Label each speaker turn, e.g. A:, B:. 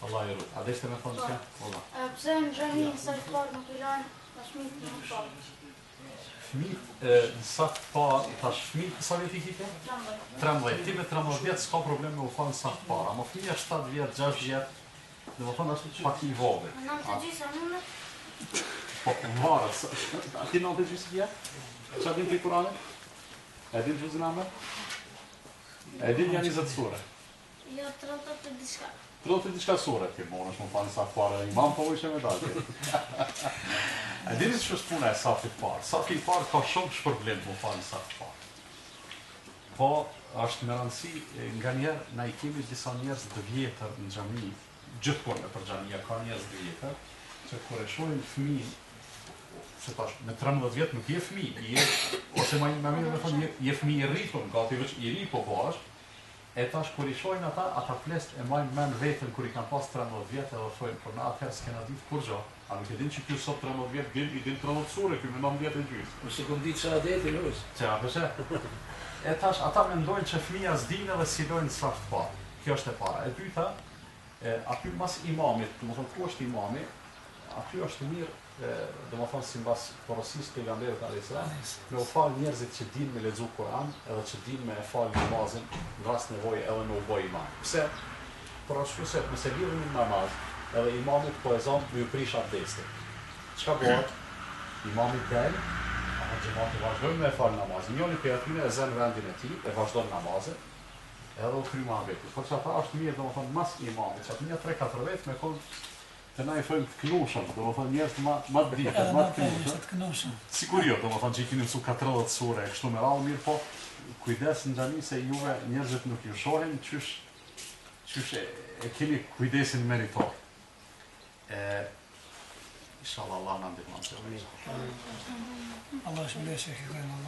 A: Allah ju rujt. A deshte me thonë diçka?
B: Po. A pse në xhami në saf të parë nuk i lanë fëmijët me u falë?
A: Fëmijët në saf të parë, tash fëmijët sa vjet i ki ti?
B: 13.
A: 13. Ti me 13 vjet s'ka problem me u falë në saf të parë, ama fëmija 7 vjet, 6 vjet, domethënë është pak i vogël.
B: Nëntë e gjysë, a mundet?
A: Po, varet, a ti nëntë e gjysë vjet? Qa din ti Kur'anin? E din xhuzin amme? E din nja 20 sure?
B: Jo, 30 e diçka.
A: 30 e diçka sure, ti mundesh me u falë në saf parë, imam po ujshe me dalë. E dini që është puna e safit parë? Safi i parë ka shumë shpërblim me u falë në saf të parë. Po, është me rëndësi, nganjëherë na i kemi disa njerëz të vjetër në xhami, gjithkund nëpër xhamia ka njerëz të vjetër, që kur e shohin fëmijën, se tash me 13 vjet nuk je fëmijë, je ose më më mirë me thonë je, je fëmijë i rritur, gati veç i ri po bëhesh, E tash kur i shohin ata, ata pleqt e majnë mend veten kur i kanë pas 13 vjet edhe thojnë, por na atëherë s'kena ditë kurgjo, a nuk e din që ky sot 13 vjet din, i din 30 sure ky me 9 vjet e gjysë.
C: Po s'i kom ditë shehadetin, hoxhë.
A: Që a po sheh? E tash ata mendojnë që fëmija s'din edhe s'i lojnë n'saf të parë. Kjo është e para. E dyta, e, aty mas imamit, domethënë ku është imami, aty është mirë domethënë simbas porosisë pejgamberit alejhi selam, me u fal njerëzit që dinë me lexu Kur'an edhe që dinë me e fal namazin në rast nevoje edhe me u bë imam. Pse? Për arsye se nëse lidhemi në namaz, edhe imamit po e zëmë me ju prish abdesti. Çka bëhet? Imami del, ama xhemati vazhdojnë me e fal namazin. Njëri prej atyre e zën vendin e tij, e vazhdon namazin, edhe u kry muhabeti. Por që ata është mirë, domethënë mas imamit, që aty nja 3-4 vetë me kon Të na i thojmë të knushëm, domethënë njerëz ma ma të ditur, ma të
D: knushëm. Të knushëm.
A: Sikur jo, domethënë që i keni mësu 40 sure e kështu me radhë, mirë po kujdes në xhami se juve njerëzit nuk ju shohin qysh qysh e, e keni kujdesin meritor. E inshallah Allah na ndihmon.
D: Allah shpërbleftë, Allah.